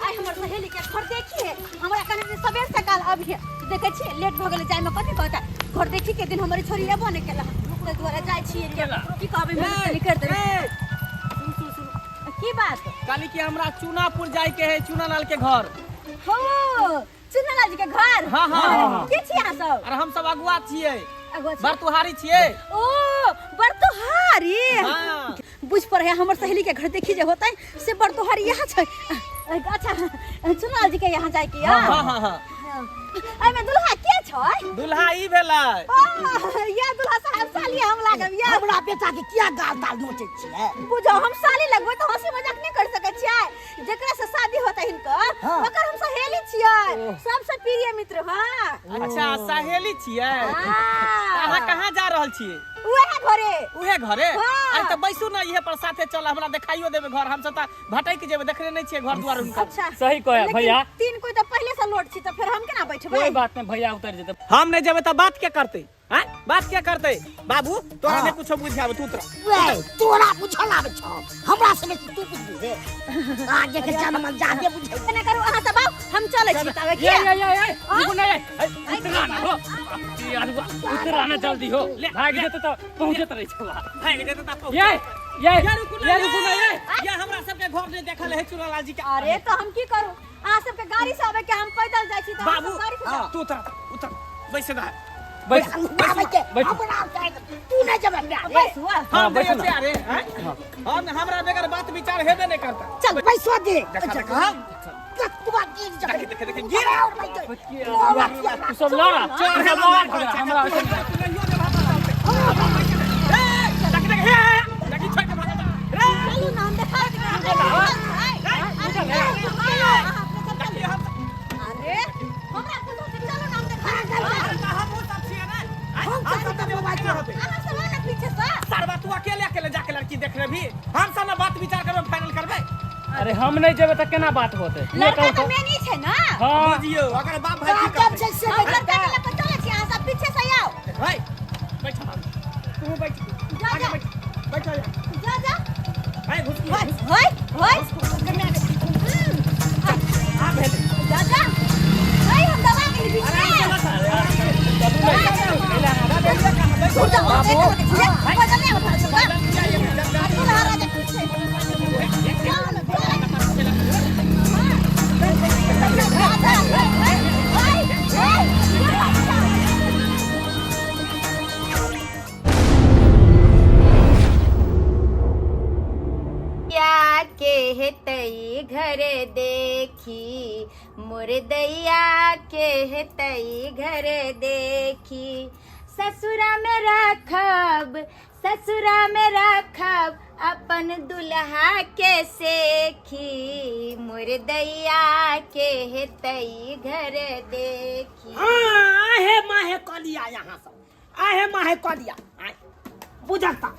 आइ हमर सहेली के घर देखी है हमरा कने जे सबेर सकाल अभी है देखै छियै लेट भऽ गेलै जाइमे कथी कहता घर देखी के दिन हमर छोरी एबो नहि केला ताहि दुआरे जाइ छियै के की कहबै मदद कनि कर देबै। सुन सुन सुन। की बात? कहली कि हमरा चूनापुर जाय के है, चूनालाल के घर। हो, चुनालाल जी के घर? हाँ, हाँ, हाँ, हाँ। के छी अहाँ सब? अरे हम सब अगुआ छियै। अगुआ छियै? बरतुहारी छियै। ओ बरतुहारी। हाँ। बुझ पर है हमर सहेली के घर देखी जे होतै से बरतुहारी यहाँ छै। अच्छा चुनालाल जी के यहाँ जाय के या? हाँ, हाँ, हाँ। एहिमे दुल्हा के छै? दुल्हा ई भेलै। ओ, या दुल्हा साहब साली हम लागब या। हमरा बेटा के किया गाल ताल नोचै छियै? बुझो हम साली लगबै तऽ हंसी मजाक नहि कर सकै छियै। जेकरा से शादी होतै हिनकर हाँ। ओकर हम सहेली छियै, सबसे प्रिय मित्र। हाँ। अच्छा सहेली छियै। हाँ। अहाँ कहाँ जा रहल छियै? उएह घरे। उहे घरे? हाँ। अरे तऽ बैसू ना इहे पर साथे चल, हमरा देखाइयो देबै घर। हम सब तऽ भटक जेबै, देखने नहि छियै घर दुआर हुनकर। अच्छा सही कहै लेकिन भैया। तीन कोई तऽ पहिले से लोट छी तऽ फेर हम केना बैठबै? कोई बात नहीं भैया, उतर जेतै। हम नहि जेबै तऽ बात के करतै? हाँ? बात के करतै? बाबू तोरा नहि कुछो बुझाबै, तू उतर। रे तोरा बुझल आबै छौ, हमरा से बेसी तू बुझबी रे। आगे के जन्म जादे बुझै। एना करू अहाँ सब आउ, हम चलै छी तब। ये किया? ये ये ये रुको ना, ये उतरा ना हो यार, उतरा ना जल्दी हो, भाग जेतै तऽ पहुँचैत रहै छै। भागि जेतै तऽ पहुँच। ये ये ये रुकू ना, ये रुकू ना, ये ये हमरा सबके घर नहि देखल है चुनालाल जी के। अरे तो हम की करू, अहाँ सबके गाड़ी से आबै के हम पैदल जाइ छी तऽ अहाँ बाबू सब गाड़ी से जाउ। तू उतर उतर, बैस दा। बैठ आबै के बैठ। हमरा तू नहि जेबै रे। बैस हुआ। हम बैठू नहि ना। अरे हैं? हम हमरा बगैर बात विचार हेबे नहि करता। चल बैसो दे। देखा देखा तू गिर जेबै। देखे देखे गिर। तू सब लड़ा, तू सब लड़ा झगड़ा, हमरा चलू ना हम देखा अरे हमरा बुझो छै, चलू ना हम देखा हम सब तऽ मोबाइल पर होतै। अहाँ सब आउ ना पीछे से। सरवा तू अकेले अकेले जाके लड़की देख रहे भी, हम सब ना बात विचार करबे, फाइनल करबे। अरे हम नहीं जेबै तऽ केना बात होतै? लड़का तऽ मेन ई छै ना। हाँ। बुझियो अगर बाप भाई की जब करतै। छै से हम लड़का के लऽ कऽ चलै छी, अहाँ सब पीछे से आउ। भाई बैठ तू बैठ। जा जा। बैठ बैठ जा। जा जा। भाई घुस। होय होय होय। आ भेल। जा जा। होय हम दबा गेली बीच में। दूर जा, हम देख सकै छियै। पैदल नहि उठा सकबै। दुल्हा राजा पीछे। चल ना, चल। जा जा। होय होय होय। या के हेतई घर देखी मोर दैया के हेतई घर देखी, ससुरा में रखब, ससुरा में रखब अपन दुल्हा के सेखी, मोर दैया के हेतई घर देखी। हाँ, आहे माहे कलिया यहाँ सब आहे माहे कलिया बुझलता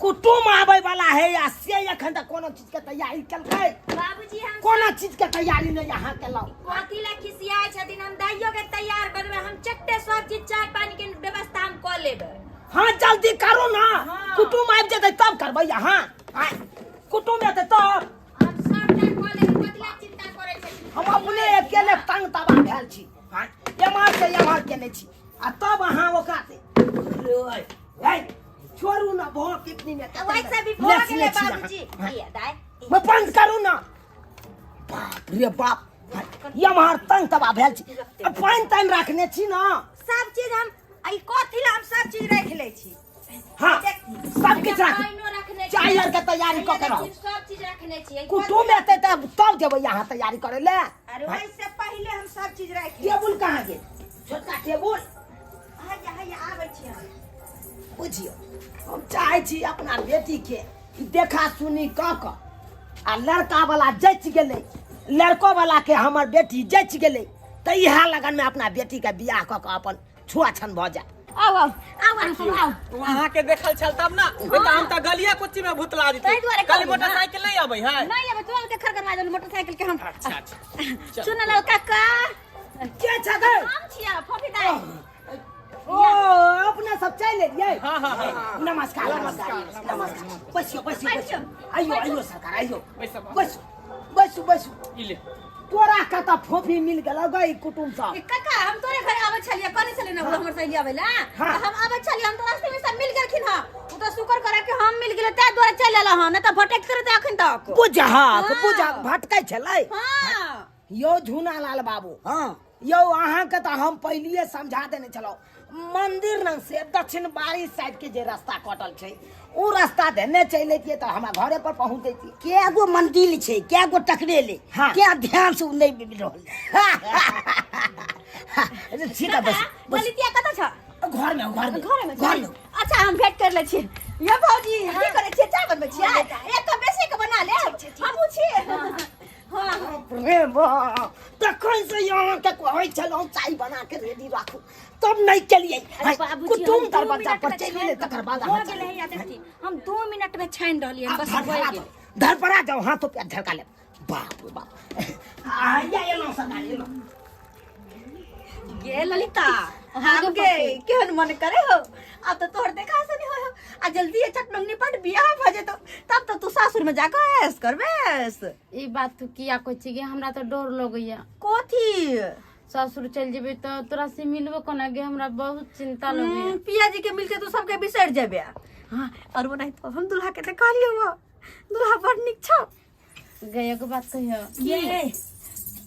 कुटुम आबै वाला है या से एखन तक कोनो चीज के तैयारी केलकै? बाबूजी हम कोनो चीज के तैयारी नहि यहाँ केलहुँ। कथी ला खिसियाय छथिन? हम दाइयो के तैयार करबै, हम चट्टे सब चीज चाय पानी के व्यवस्था हम कऽ लेबै। हाँ जल्दी करू ना। हाँ। कुटुम आबि जेतै तब करबै यहाँ। आँय, कुटुम एतै तब हम सबटा कऽ लेबै, कथी ला चिंता करै छथिन? हम अपने अकेले तंग तबाह भेल छी। आँय, एम्हर से एम्हर केने छी आ तब अहाँ ओकरा से रे, छोड़ू ना बहुत कितनी में आ वैसे भी भऽ गेलै बाबूजी। ये दाइ मैं बंद करू ना। बाप रे बाप, एम्हर तंग तबाह भेल छी। आ पानि तानि राखने छी ना? सब चीज हम आई कथी ला हम सब चीज राखि लै छी। हाँ सब किछु राख। पानिओ रखने छी। चाय आर के तैयारी कऽ के रहू। सब चीज रखने छी। कुटुम एतै तब तब जेबै यहाँ तैयारी करै ले। अरे ओहिसे पहिले हम सब चीज राखि टेबुल कहाँ गेल? छोटका टेबुल। हैया हैया आबै छी हम। बुझियौ हम चाहै छी अपना बेटीके देखा सुनी कऽ कऽ आ लड़का वाला जचि गेलै, लड़को वाला के हमर बेटी जचि गेलै तऽ इएह लगनमे अपना बेटीके बियाह कऽ कऽ अपन छुआ छन भऽ जाय। आउ आउ आउ अहाँ सब आउ। अहाँ के देखल छल तब ना, नहीं तो हम तो गलिया कुच्ची में भुतला देती। ताहि दुआरे कल कहली ना। मोटरसाइकिल नहीं आबै है। नहीं आबै, तुरंत के खड़खड़वा देलहुँ मोटरसाइकिल के हम। अच्छा अच्छा। सुन लो काका। के छकै? हम छियै फफी दाई। ओ अपना सब चलि एलियै। हाँ, हाँ, हाँ। नमस्कार नमस्कार नमस्कार। बैसियो बैसियो बैसियो। आइयो आइयो सरकार आइयो। बैसो। बैसो। बैसू बैसू। ई ले। तोरा कतऽ फोफी मिल गेलौ गई कुटुम सब? ए काका, हम तोरे घर आबै छलियै, कहने छलियै ने हमर सहेली आबै ला। हाँ। तऽ हम आबै छलियै, हम तो रास्ते में सब मिल गेलखिन हँ। ओ तऽ शुक्र करे कि हम मिल गेलै, ताहि दुआरे चलि एलहुँ हँ, नहि तऽ भटकि करैत अखन तक। बुझहक। हाँ। बुझहक, भटकै छलै। हाँ। यौ झूना लाल बाबू। हाँ। यौ अहाँके तऽ हम पहिलिए समझा देने छलहुँ, मंदिर लग से दक्षिण बारी साइड के जे रास्ता कटल छै ओ रास्ता देने चलि अतियै तऽ हमरा घरे पर पहुँच जैतियै। कै गो मंदिर छै, कै गो टकरेले। हाँ। क्या ध्यान से उ नहीं मिल रहल। ठीक है, बस बस। ललितिया कतऽ छ? घर में, घर में। घरे में? घर में। अच्छा, हम भेंट कर ले छी। ये भौजी, की करै छियै? चाय बनबै छियै? एक कप बेसी के बना ले, हमहूँ छी। हाँ। रे बाप, तखन से अहाँके कहै छलहुँ चाय बना के रेडी राखू, तब नहीं केलियै। अरे बाबूजी, कुटुम हम दू दरवाजा मिनट पर में चलि छानि एलै, तकर बाद भऽ अहाँ गेलै या देखी, हम 2 मिनट में छानि रहलियै हन, आब बस धरफड़ा भऽ जाउ, गेल। धरफड़ा जाउ, हाथो पैर झरका लेब। बाप रे बाप, आइया एलहुँ सरकार, एलहुँ। गे ललिता, हम के केहन मन करे हो, अब तो तोहर देखा से नहीं हो आ जल्दी चट निपट बियाह भ जेतो, तब तो तू सासुर में जाके ऐश करबेस। ई बात तू किया कहै छी गे? हमरा तऽ डर लगैया। कथी? सासुर चलि जेबै तऽ तोरा से मिलबो कोना गे? हमरा बहुत चिंता लगैया। पिया जी के मिलके तू सबके बिसरि जेबे। हाँ, और वो नहीं तो हम दुल्हा के देखलियो, वो दुल्हा बड़ नीक छौ। गे, एगो बात कहियो। ये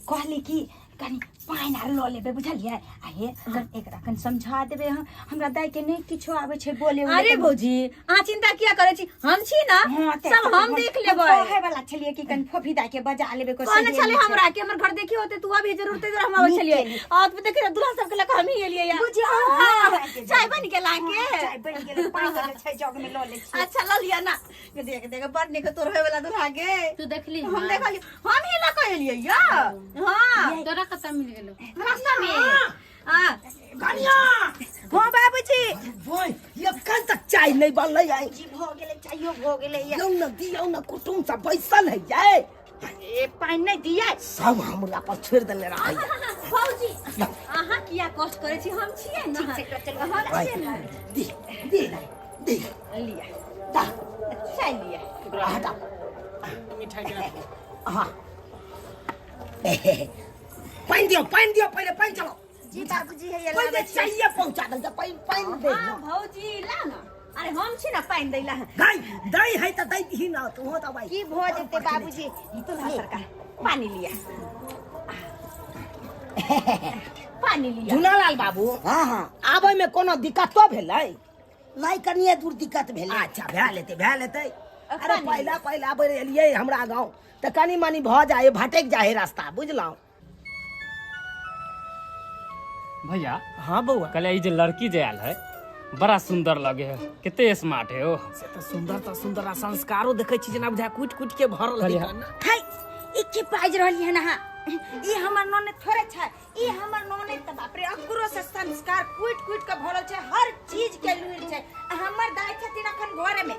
कहली कि कनि पानि आर लऽ लेबै, बुझलियै? आ हे, कनि एकरा कनि समझा देबै। हम हमरा दाइ के नहि किछो आबै छै बोले उले। अरे भौजी, अहाँ चिंता किया करै छी? हम छी ना। हाँ, ते सब हम देख लेबै। कहे वाला छलियै कि कनि फोफी दाइ के बजा लेबै कोइ कहने सहेली छलै छै। हमरा कि हमर घर देखी होते तू अभी जरूर ते हम आबै नीक छलियै। केली। और तू देख, दुल्हा सब के लऽ कऽ हम ही एलियै या। बुझियौ, हाँ, हाँ, चाय बनि गेल अहाँके? हाँ, चाय बनि गेलै, पानि जे छै जग में लऽ लै छियै। अच्छा, लऽ लिअ ना। देख देख, बड़ नीक तोर होय वाला दुल्हा के। तू देखली? हम देखलियै, हम ही लऽ कऽ एलियै या। हाँ। तोरा कतऽ मिल गेलो? रास्ता में। हाँ। कनिया। हाँ बाबूजी। ओए, एखन तक चाय नहीं बनलै आइ? जी, भऽ गेलै, चायो भऽ गेलै या। यौ न दियौ न, कुटुम सब बैसल है यै। ए, पानि नहि दियै? सब हमरा पर छोड़ि देने रहै। भौजी, अहाँ किया कष्ट करै छी? हम छियै ने। ठीक छै, चलू। हम छियै ने। दी दी दी। लिअ। दा। चाय लिअ। हटा। मिठाई के राखू। हाँ, पानि दियौ, पानि दियौ, पहिले पानि चलो। जी बाबूजी, है पहिले लाबै छी। चाहिए पहुंचा दल, पानि, पानि दे। हाँ भौजी, ला ना। अरे हम छी ना पानि दै ला। दही, दही है तऽ दै दही ना तू हो तऽ भाई। की भऽ जेतै बाबूजी? दुल्हा सरकार, पानी लिअ, पानी लिअ। झुनालाल बाबू। हाँ हाँ। आबै में कोनो दिक्कतो भेलै? नहि, कनिए दूर दिक्कत भेलै। अच्छा, भए लेतै, भए लेतै। अरे पहिला पहिला बेर एलियै हमरा गाँव तऽ कनि मनि भऽ जाइ, भटकि जाइ रास्ता, बुझलहुँ? भैया। हाँ बौआ। कहले ई जे लड़की जे आयल है, बड़ा सुंदर लगे है, कते स्मार्ट है ओ। से तऽ सुंदर तऽ सुंदर, आ संस्कारो देखै छी जेना बुझाय कुटि कुटि के भरल है। कहलियै। ना। है, ई की बाजि रहलियै हन अहाँ? ई हमर ननद थोड़े छै। ई हमर ननद तऽ बाप रे, अकरो से संस्कार कुटि कुटि के भरल छै, हर चीज के लुरि छै। आ हमर दाइ छथिन अखन घरे में।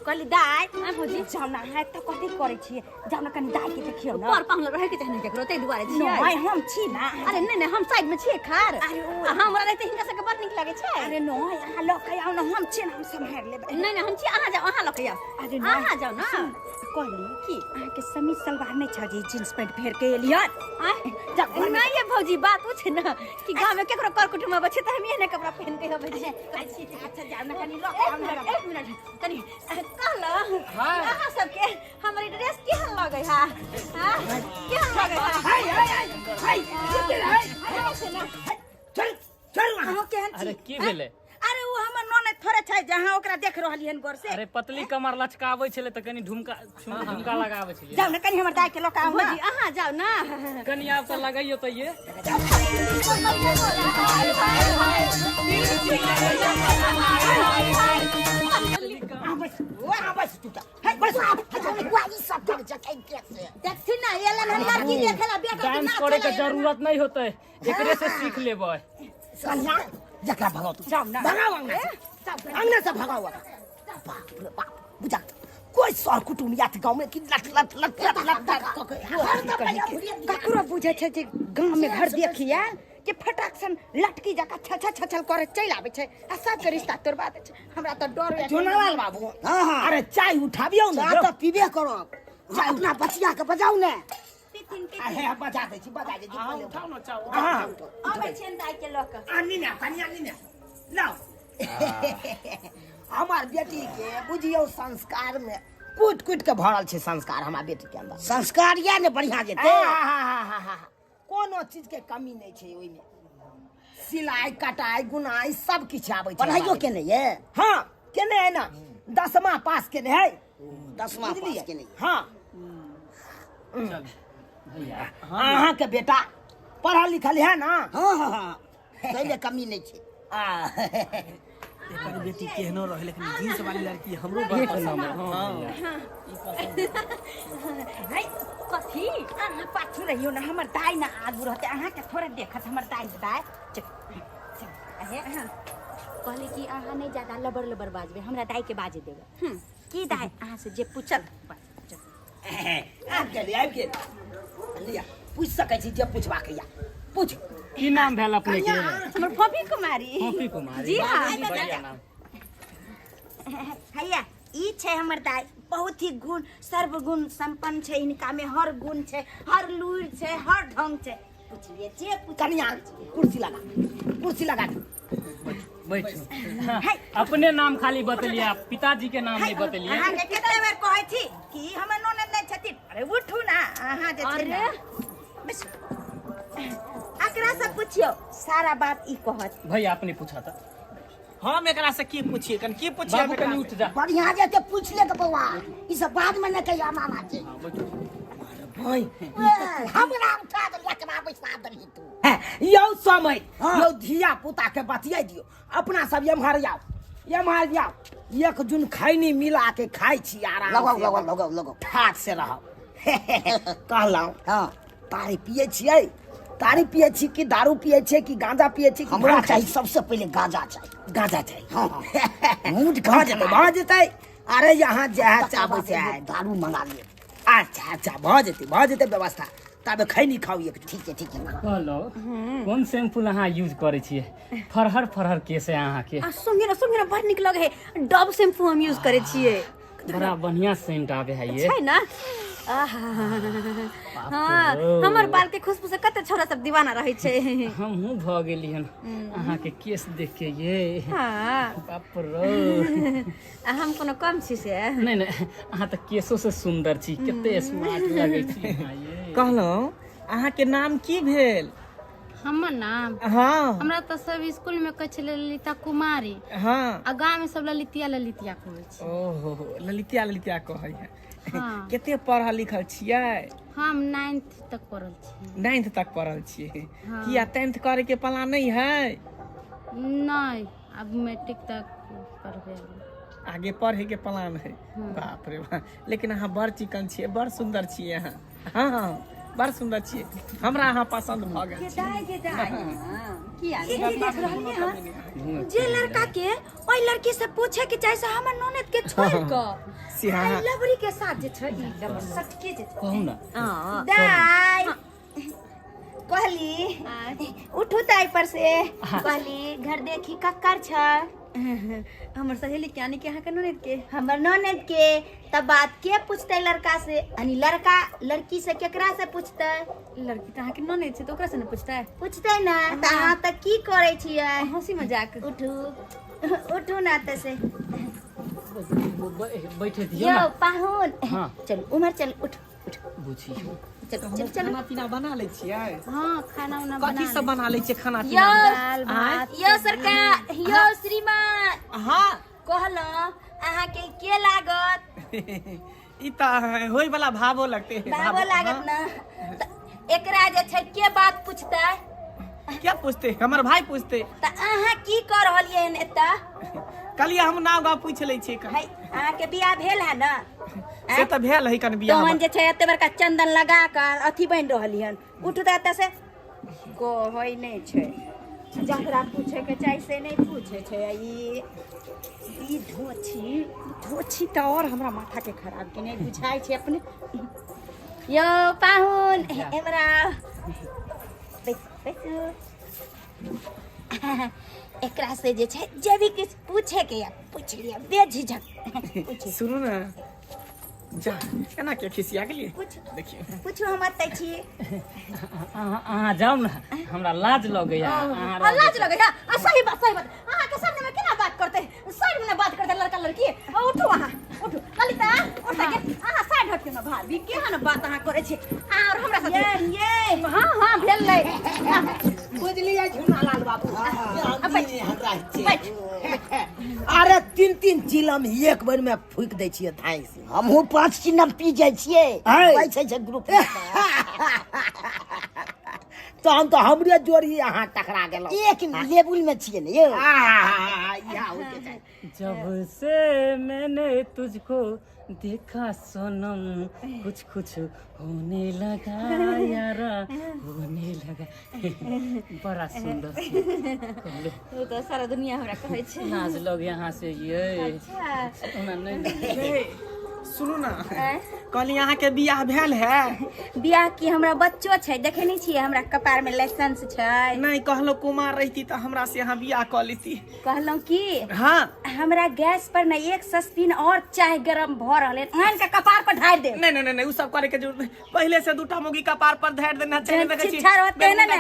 कहली दाइ, भौजी। जाउ ने, अहाँ एतऽ कथी करै छियै? जाउ ने, कनि दाइ के देखियौ ने। पर पाहुन रहै के चाही ने केकरो, ताहि दुआरे छियै। नहि, हम छी ने। अरे नहि नहि, हम साइड में छियै खार। अरे ओ- आ हमरा रहते हिनका सबके बड़ नीक लागै छै। अरे नहि, अहाँ लऽ के आउ ने, हम छी ने, हम सम्हारि लेबै। नहि नहि, हम छी, अहाँ जाउ, अहाँ लऽ के आउ। अरे नहि। अहाँ जाउ ने। कहली कि अहाँके समीज सलवार नहि छै जे जींस पैंट पहिर के एलियै? आँय? जाउ घरमे। नहि ये भौजी, बात ओ छै ने कि गाँव में केकरो कर कुटुम्ब अबै छै तऽ हम एहने कपड़ा पहिन के अबै छियै। अच्छा, जाउ ने, कनि लऽ के एक आउ ने। मिनट, एक मिनट, कनि कहलहुँ अहाँ सबके हमर ई ड्रेस केहन लगै है? हाँ, केहन लगै है? हाय हाय हाय हाय, हाय, छै ने? चल चल वहाँ। अहाँ केहन छी? अरे, की भेलै? अरे ओ हमर ननद थोड़े छै जहाँ ओकरा देख रहलियै हन गौर से। अरे, पतली कमर लचकाबै छलै तऽ कनि ढुमका झुमका लगाबै छलियै। जाउ ने, कनि हमर दाइ के लऽ के आउ ने। भौजी, अहाँ जाउ ने। कनि आब तऽ लगैयो तऽ ये। अहाँ बैस, अहाँ बैस, तू जा। बस ई सब कर जकै के से। देखथिन ना, एलन हम लड़की देखेला बेटा के। डांस नाच करे के चलै। जरूरत नहीं होते, एकरे से सीख लेबै। कन्या, जकरा भगाओ तू। जाउ ने। भगाओ अंगना से, अंगना से भगाओ ओकरा। बाप रे बाप, बुझा कोई सर कुटुम यात गाँव में कि लट लट लट लट लट लट कऽ के। ककरो बुझै छै जे गाँव में घर देखिए कि फटाक सन लटकी जकाँ छल छल छल करे चलि आबै छै आ सबके रिश्ता तोड़बा दै छै। हमरा तऽ डर होइए। झुनालाल बाबू। हाँ, हाँ। अरे, चाय उठाबियौ ने। चाह तऽ पीबे करब। चाय अपना बचिया के बजाउ ने। पीथिन पीथिन। अरे बजा दै छी, बजा दै छी। अहाँ उठाउ ने चाउ। हाँ। अबै छियनि दाइ के लऽ कऽ। आनी ने कनिया, आनी ने, लाउ। हमर बेटी के बुझियौ संस्कार में कूट कूट के भरल छै संस्कार हमरा बेटी के अंदर। संस्कार या ने बढ़िया जेतै। आहाहाहाहा। कोनो चीज के कमी नहि छै ओहिमे, सिलाई कटाई गुनाई सब किछु आबै छै। पढ़ाइयो हमरा केने ये? हाँ केने है ना, 10वां पास केने है। 10वां पास बुझलियै? केने। हाँ। भैया। अहाँ के बेटा पढ़ल लिखल है ना? हाँ हाँ हाँ, ताहिमे कमी नहि छै। आ, एकर बेटी केहनो रहे लेकिन जींस वाली लड़की हमरो बड़ एक पसंद नंबर। है। हाँ भैया। है कथी अहाँ पाछू रहियो ना, हमर दाइ ना आगू रहते, अहाँके थोड़े देखत हमर दाइ। दाइ चल चल। अहे कहली कि अहाँ नहि ज्यादा लबर लबर बाजबै, हमरा दाइ के बाजे देबै की? दाइ अहाँ से जे पूछल बस चल। आबि गेल, आबि गेल। लिअ, पूछि सकै छी जे पूछबाक या पूछ। की नाम भेल अपने के? हमर पपी कुमारी। पॉपी कुमारी। जी हाँ। बढ़िया नाम। हैया ई छै हमर दाइ, बहुत ही गुण सर्वगुण संपन्न छै, हिनका में हर गुण छै, हर लूरि छै, हर ढंग छै। पूछलिए जे पूछ। कनिया कुर्सी लगा, कुर्सी लगा दे। बैठू। अपने नाम खाली बतेलिए, पिताजी के नाम नहीं बतेलिए। अहाँके कते बेर कहै छी कि हमर ननद नहि छथिन। अरे उठू ना अहाँ जे छै ने, बैसू। एकरा से पुछियौ सारा बात ई कहत। भैया अपने पूछा था। हम एकरा से की पूछिए, कन की पूछिए? बाबू कनी उठ जा। बढ़िया जेते पूछ ले के बौआ, ई सब बाद में न कहिया मामा के। हाँ, बैठू। भाई हमरा उठा देलिया, एकरा बैसा देलही तू। है, यौ समय। हाँ। यौ धिया पुता के बतिया दियौ, अपना सब एम्हर आउ, एम्हर आउ, एक जुन खैनी मिला के खाइ छी आराम लगाउ से। लगाउ लगाउ लगाउ। ठाठ से रहब। कहलहुँ हाँ। तारी पिए छियै? तारी पिए छी कि दारू पिए छियै कि गांजा पिए छी कि हमरा भांग चाही खाइ छी? सबसे पहिले गांजा चाही। गांजा चाही? हाँ हाँ, मूड भऽ जेतै, भऽ जेतै। अरे यहाँ जे तकर चाहबै बाद से एगो आयत। दारू मंगा लिअ। अच्छा अच्छा, भऽ जेतै, भऽ जेतै व्यवस्था। ताबे खैनी खाउ एक। ठीक छै, ठीक छै। कहलहुँ कोन शैम्पू अहाँ यूज करै छियै? फरहर फरहर केस है अहाँके। आ सुंघे ना, सुंघे ना, बड़ नीक लगे है। डब शैम्पू हम यूज करे छियै। बड़ा बढ़िया सेंट आबे है ये। छै ना? आहा, हाँ। रो। हमर बाल के खुशबू से कते छोरा सब दीवाना रहै छै। हमहूँ भऽ गेली हन अहाँके केस देख के ये। हाँ। बाप रो। आ हम कोनो कम छी से? नहीं नहीं, अहाँ तऽ केसो से सुंदर छी, कते स्मार्ट लगै छी अहाँ ये। कहलहुँ अहाँके नाम की भेल? हमर नाम? हाँ। हमरा तऽ सब स्कूल में कहै छलै ललिता कुमारी। हाँ। आ गाँव में सब ललितिया ललितिया कहै छै। ओहो, ललितिया ललितिया कहै है। हाँ। कते पढ़ल लिखल छियै? हम 9th तक पढ़ल छी। 9th तक पढ़ल छियै? हाँ। किया, 10th करे के प्लान नहीं है? नहीं, अब मैट्रिक तक पढ़बे। आगे पढ़े के प्लान है? बाप रे बाप, लेकिन अहाँ बड़ चिकन छियै, बड़ सुंदर छियै अहाँ। हाँ हाँ, बड़ सुंदर छियै, हमरा अहाँ पसंद भऽ गेल। दाइ गे दाइ। किया? ई की देख रहलियै हन? जे लड़का के ओहि लड़की से पूछे के चाही से हमर ननद के छोड़ कऽ से हाँ। आई लबरी के साथ जे छै, ई लबर सटके जे छै। कहू ना। हाँ। दाइ कहली उठू ताई पर से, कहली घर देखी कक्कर छै? हमर सहेली के, यानी कि अहाँके ननद के। हमर ननद के। तब बात के पूछते लड़का से, यानी लड़का लड़की से केकरा से पूछते? लड़की तऽ अहाँके ननद छै तऽ ओकरा से ने पूछतै? पूछते ना। तऽ अहाँ तऽ की करै छियै? हंसी मजाक। उठू, उठू ना तऽ से। बैठे दियौ यौ ना। पाहुन। हाँ। चलू उम्हर, चलू, उठ उठ। बुझियौ। चलू चलू चलू। खाना पीना बना लै छियै? हाँ, खाना उना कथी बना सब बना लै छियै खाना यौ पीना? दाल भात। यौ सरकार, यौ श्रीमान। हाँ। कहलहुँ अहाँके के लागत? ई तऽ होय वाला भावो लगते है। भावो लागत ना? तऽ एकरा जे छै के बात पूछतै? क्या पूछते? हमर भाई पूछते। तऽ अहाँ की कऽ रहलियै हन एतऽ? कहलियै हम नाव गाँव पूछि लै छियै कन। है अहाँके बियाह भेल है ना? से तऽ भेल है कन बियाह। तहन जे छै एते बड़का चंदन लगा कऽ अथी बनि रहली हन। उठू तऽ एतऽ से। कहै नहि छै, जकरा पूछे के चाही से नहि पूछे छै। आ ई ई ढोछी ढोछी तऽ और हमरा माथा के खराब के नहि बुझाइ छै अपने। यौ पाहुन, एमरा बैसू बैसू। एकरा से जे छै जे भी किछु पूछे के या पूछ लिअ बेझिझक पूछे। सुनू ने, जा केना के खिसिया गेलियै देखियौ पूछू हम एतै छी। अहाँ अहाँ जाउ ने, हमरा लाज लगैया। अहाँ आ लाज लगे है। आ सही बात, सही बात। अहाँ के सामने में केना बात करते? साइड में ना बात करते लड़का लड़की। आ उठू अहाँ, उठू ललिता, उठ के अहाँ साइड हट के ना। भाभी, केहन बात अहाँ करै छी? अहाँ और हमरा साथे ये ये हाँ हाँ भेल नै। बुझलियै झुना लाल बाबू? आ बैठ। हमरा बैठ। अरे 3 3 चिलम एक बेर में फूक दै छियै धाई से। हमहूँ 5 चिलम पी जाइ छियै। है। बैठे छै ग्रुप। तहन तऽ हमरे जोड़ी अहाँ टकरा गेलहुँ। एक लेबुल में छियै ने यौ। आहा, इएह होइके चाही। जब से मैंने तुझको देखा सनम, कुछ कुछ होने लगा यारा, होने लगा। बड़ा सुंदर कहलु। ओ तऽ सारा दुनिया हमरा कहै छै। लाज लग यहाँ से ये। अच्छा। ओना नहीं नहीं। ए, सुनू ना, कहली अहाँके बियाह भेल है? बियाह की, हमरा बच्चो छै। देखे नहीं छियै, हमरा कपार में लाइसेंस छै। नहीं, कहलो कुमार रहती तऽ हमरा से अहाँ बियाह कऽ लेती। कहलहुँ की, हाँ। हमरा गैस पर ने एक सस्पिन और चाय गरम भऽ रहल है, आनि के कपार पर ढारि देब। नहीं नहीं नहीं नहीं, उ सब करे के जरूरत नहीं। पहले से दूटा मोगी कपार पर धर देना चाहिए। जहन देखै छी। छिच्छा रहते ने ने।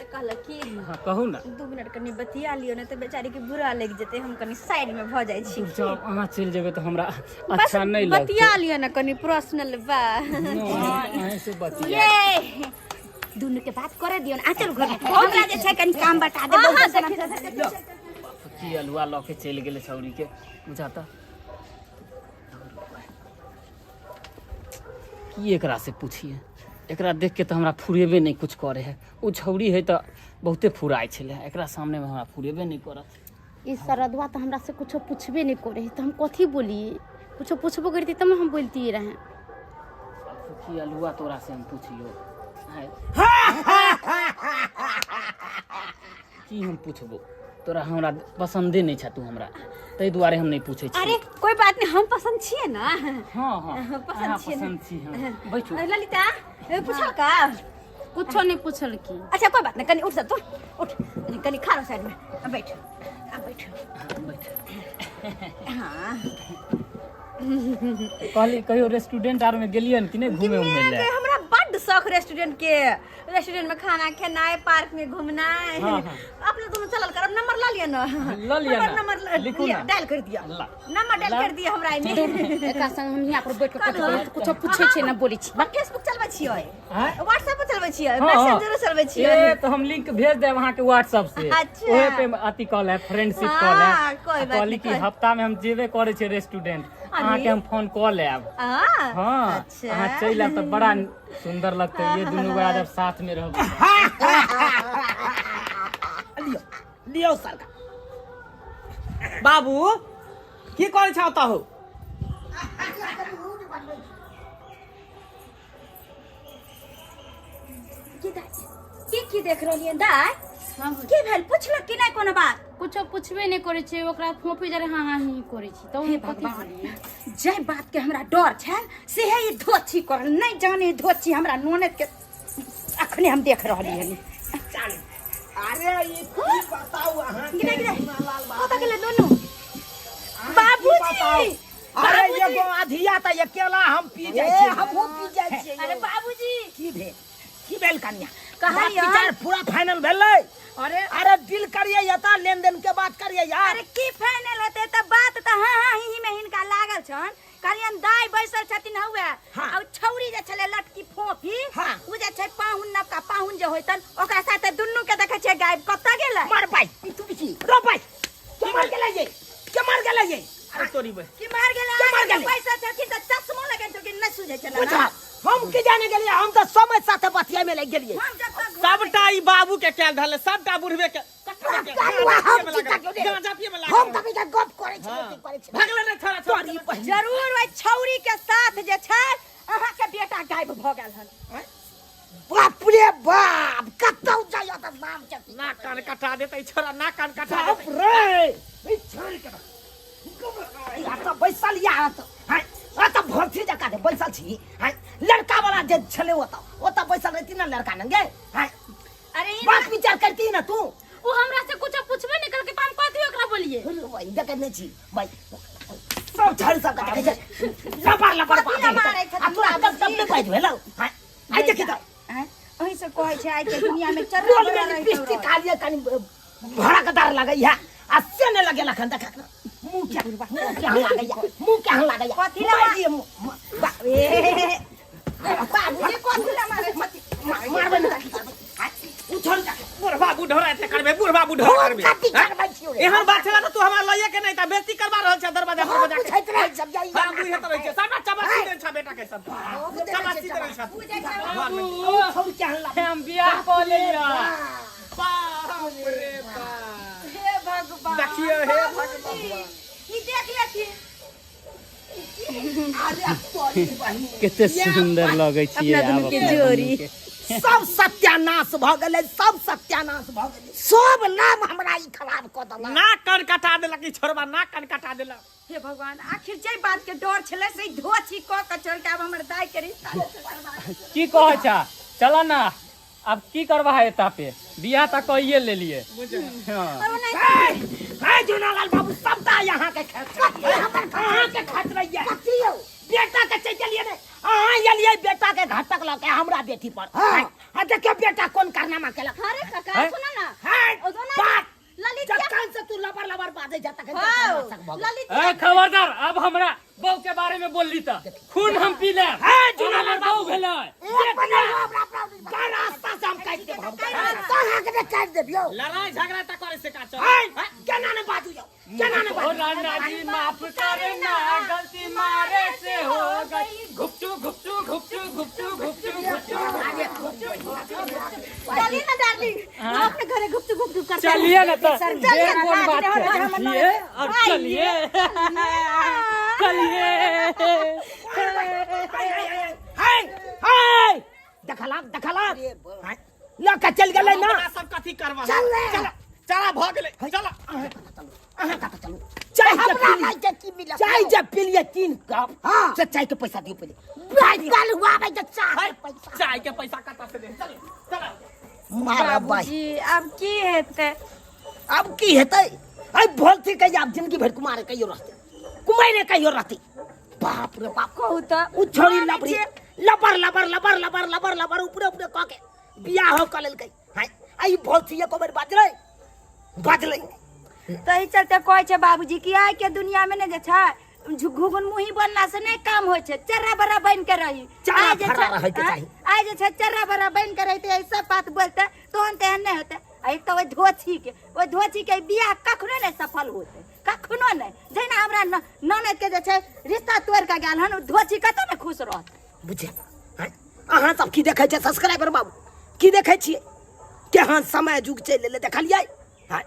कहलक की, हाँ, कहू ना। 2 मिनट कनि बतिया लियौ ने तऽ बेचारी के बुरा लागि जेतै। हम कनि साइड में भऽ जाइ छी। जब अहाँ चलि जेबै तऽ हमरा बस अच्छा नहीं लगतै। बतिया लियौ ने कनि पर्सनल बा। अहीं से बतिया। ये दुनू के बात करे दियौ ने। आ चलू घर में, हमरा जे छै कनि काम बता दे। हाँ, देखी। की अलुआ लऽ के चलि गेलै छौरी के, बुझाता की एकरा से पूछिए। एकरा देख के तऽ हमरा फुरेबे नहि कुछ करे है। ओ छौरी है तऽ बहुते फुराइ छलै, एकरा सामनेमे हमरा फुरेबे नहि करत। ई सरदुआ तऽ हमरा से कुछो पूछबे नहीं करे है, तो हम कथी बोलिए? कुछो पूछबो करती तब हम बोलती रहे। की अलुआ तोरा से हम पूछियो आँय? की हम पूछबो तोरा? हमरा पसन्दे नहि छ तू हमरा, ताहि दुआरे हम नहि पूछै छी। अरे कोई बात नहीं, हम पसंद छियै ना? हाँ। पसंद अहाँ छियै ने? पसन्द छी। हम बैठू। ललिता, पूछल का? कुछो नहीं पूछल की। अच्छा, कोई बात नहीं। कनि उठ जा तू, उठ कनि, खा साइड में। अब बैठ, अब बैठ। बैठ। हाँ। कहली, कहियो रेस्टोरेंट आर में गेलियन कि नहि घूमे उमे लए? हमरा बड्ड शौक रेस्टोरेंट के, रेस्टोरेंट में खाना खेनाइ, पार्क में घूमनाइ। हाँ, हाँ। अपने दोनों चलल करब। नंबर ला लिया ना। लऽ लिअ हमर ना। नंबर लिखू ना। डायल कर दिया। ला। नंबर डायल कर दिया हमरा एमे। एकरा संग हम यहाँ पर बैठ के कथी बोलै? कुछो पूछे छै ना बोलै छी। हम फेसबुक चलबै छियै, आँय? व्हाट्सएप पर चलबै छियै, हाँ, हाँ। मैसेंजरो चलबै छियै। ए तो हम लिंक भेज देब अहाँके व्हाट्सएप से। अच्छा। ओहे पे अथी कॉल है, फ्रेंडशिप कॉल है। हाँ, कोई बात कहली नहीं, कि हफ्ता में हम जेबे करे छै रेस्टोरेंट, अहाँके हम फोन कऽ लेब। हाँ। अच्छा। अहाँ चलि आयब तऽ बड़ा सुंदर लगतै, ये दुनू गोरा जब साथ में रहबै। लियो लियो सरकार। बाबू, की करै छौ ओतऽ हो? की दाइ, की की देख रहलियै दाइ? की भेल, पुछलक कि नहि कोनो बात? कुछो पूछबे नहीं करे छै। ओकरा फोफी जरे हाँ हाँ ही करे छी, तो हम कथी बोलिए? जाहि बात के हमरा डर छल सेहे ई धोछी करल। नहि जाने ई धोछी हमरा ननद के, अखने हम देख रहली हन। अरे ई की बताउ अहाँ? गिरा गिरा, कतऽ गेलै दुनू? बाबूजी, बाबूजी। अरे एगो अधिया तऽ अकेला हम पी जाइ छी। हमहूँ पी जाइ छियै। अरे बाबूजी। की भेल, की भेल कन्या? कहलियन। बात विचार पूरा फाइनल भेलै? अरे अरे डील करिए, यता लेन देन के बात करिए यार। अरे की फाइनल होते? तऽ बात तऽ हाँ हाँ ही ही में हिनका लागल छन। कहलियन दाइ बैसल छथिन हौवे, आ छौरी जे छलै लटकी फोफी, उ जे छै पाहुन, नवका पाहुन जे होइतन, ओकरा साथे दुनू के देखै छियै गायब। कतऽ गेलै? मार भाई, तू पीछे रो भाई। के मार गेलै ये? के मार गेलै ये? अरे तोरी बे। की मार गेलै? के मार गेलै? बैसल छलखिन तऽ चश्मो लगेने छलखिन, नहि सुझै छलै बुझा ना। हम की जाने गेलियै? हम तऽ समय साथे बतियाय में लागि गेलियै। हम जब तक सबटा ई बाबू के कैल धरले, सबटा बुढ़बे के। कालुआ, हम की तकियो रे? गांजा पिए में हम लागल। तभी तक गप करै छी, की करै छी? भगले ने छोड़ा छोड़ा। तोरी बहिन। जरूर ओहि छौरी के साथ जे छै अहाँके बेटा गायब भऽ गेल हन। बाप रे बाप, कतौ जाइयो तऽ नाम के नाक कान कटा देतै छोरा, नाक कान कटा बाप देतै। रे, ई छोड़ के या तऽ बैसल या तऽ हैं, आ तऽ भरथी जकाँ जे बैसल छी हैं। लड़का वाला जे छलै ओतऽ ओतऽ बैसल रहती ने लड़का नंगे हैं। अरे ई बात विचार करती ना तू। वो हमरा से कुछो पूछबे नहीं करके, तो हम कथी ओकरा बोलिए भाई देखे नहीं छी भाई सब छड़ सब देखै छै लबर लबर कथी लए मारै छथिन आ तोरा तब तब नहि बाजि भेलौ हां आइ देखी तऽ आँय, ओहि से कहै छै आइ के दुनिया में चर्रा बोल बड़ा में रहै लिपस्टिक खा लिअ कनि भड़कदार लगैया आ से नहि लगेलक हन देख मुँह के लागैया मुँह केहन लागैया कथी लए मारि दिअ मुँह ए बाबूजी कथी लए मारै छथिन मारबै नहि देखी ओ छोड़ दे बुढ़वा बुढ़ौरा एते करबे बुढ़वा बुढ़ौरा करबे कथी करबै छियौ रे एहन बात छला त तू हमरा लइए के नहीं त बेइज्जती करवा रहल छ दरवाजा पर बजा के पूछैत रहै सब जाइ हां बुझैत रहै छै सबटा चबासी देल छ बेटा के सब चबासी देल छ ओ छोड़ केहन लागै हम बियाह कऽ लेलियै बाप रे बाप हे भगवान देखियो हे बाबूजी, ई देख लेथिन अरे तोरी बहिन कते सुंदर लगै छियै अपना दुनू आब के अपना जोड़ी। दुनू के। सब सत्यानाश भऽ गेलै सब सत्यानाश भऽ गेलै सब नाम हमरा ई खराब कऽ देलक नाक कान कटा देलक ई छोड़बा नाक कान कटा देलक हे भगवान आखिर जे बात के डर छलै से धोछी कऽ के चल के आब हमर दाई के रिश्ता की कहै छ चल ना अब की करबा है एता पे बियाह तऽ कइए लेलिए हाँ। हे जूनालाल बाबू सबटा यहाँ के खेत अहाँ के खेत रहिए बेटा के चलि गेलिए ने अहाँ एलिए बेटा के घटक लऽ के हमरा बेटी पर हाँ देखियौ बेटा कोन कारनामा केलक अरे काका सुन ना हैं ओ सुन ना बात ललित जखन से तू लबर लबर बाजै जा तखन हाँ, ललित ए खबरदार अब हमरा बहू के बारे में बोलली त खून हम पी ले हे जूनालाल बहू भेलै का रास्ता से हम काटि देब हम कहाँ के काटि देबियौ लड़ाई झगड़ा त करे से का चल हैं केना ने बाजू यौ केना ने ओ बाजू राना जी माफ करना गलती मारे से हो गई घुपचू घुपचू घुपचू घुपचू घुपचू घुपचू चलिए ना डार्लिंग हम अपने घरे गुपचुप गुपचुप करते हैं। चलिए ना तो चलिए ये कौन बात है ये अब चलिए चलिए हैं हैं देखलक देखलक लऽ के चलि गेलै ना अपना सब कथी करबा चल रे। चल चला भऽ गेलै चला अहाँ कतऽ चलू चाय जे हमरा पी भाई के की मिलत चाय जे पी लिए 3 कप हाँ। से चाय के पैसा दियौ पहिले भाई कल हुआ भाई के चाह के पैसा चाय के पैसा कतऽ से दे चल चल मारा भाई बाबूजी आब की हेतै अब की हेतै अइ भोलती कहिया आब जिंदगी भरि कुमारे कहियो रहतै कुमारे कहियो रहतै बाप रे बाप कहू तऽ उ छोड़ी मानै लबरी छियै। लबर लबर लबर लबर लबर लबर ऊपरे ऊपरे कऽ के बियाह कऽ लेलकै हाय अइ भोलती एको बेर बाजलै बाजलै तही चलते कहै छै बाबूजी कि आइ के दुनिया में ने जे छै घुघुन मुही बनला से नहि काम होइ छै चर्रा बर्रा बनि के रही चर्रा आइ जे फर्रा छै रहैके आँय? चाही। आइ जे छै चर्रा बर्रा बनि के रहिते ई सब बात बोलते तहन तेहन नहि होते आ एक तऽ ओहि धोछी के ओहि धोछी के बियाह कखनो नहि सफल होते कखनो नहि जहिना हमरा ननद के जे छै रिश्ता तोड़ि के गेल हन ओ धोछी कतऽ ने खुश रहत बुझे अहाँ सब की देखै छियै सब्सक्राइबर बाबू की देखै छियै केहन समय जुग चलि एलै देखलियै आँय?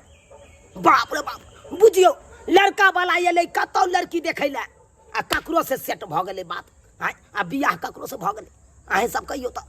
बाप रे बाप बुझियौ लड़का वाला एलै कतौ लड़की देखै लए आ ककरो से सेट भऽ गेलै बात आँय आ बियाह ककरो से भऽ गेलै अहें सब कहियौ तऽ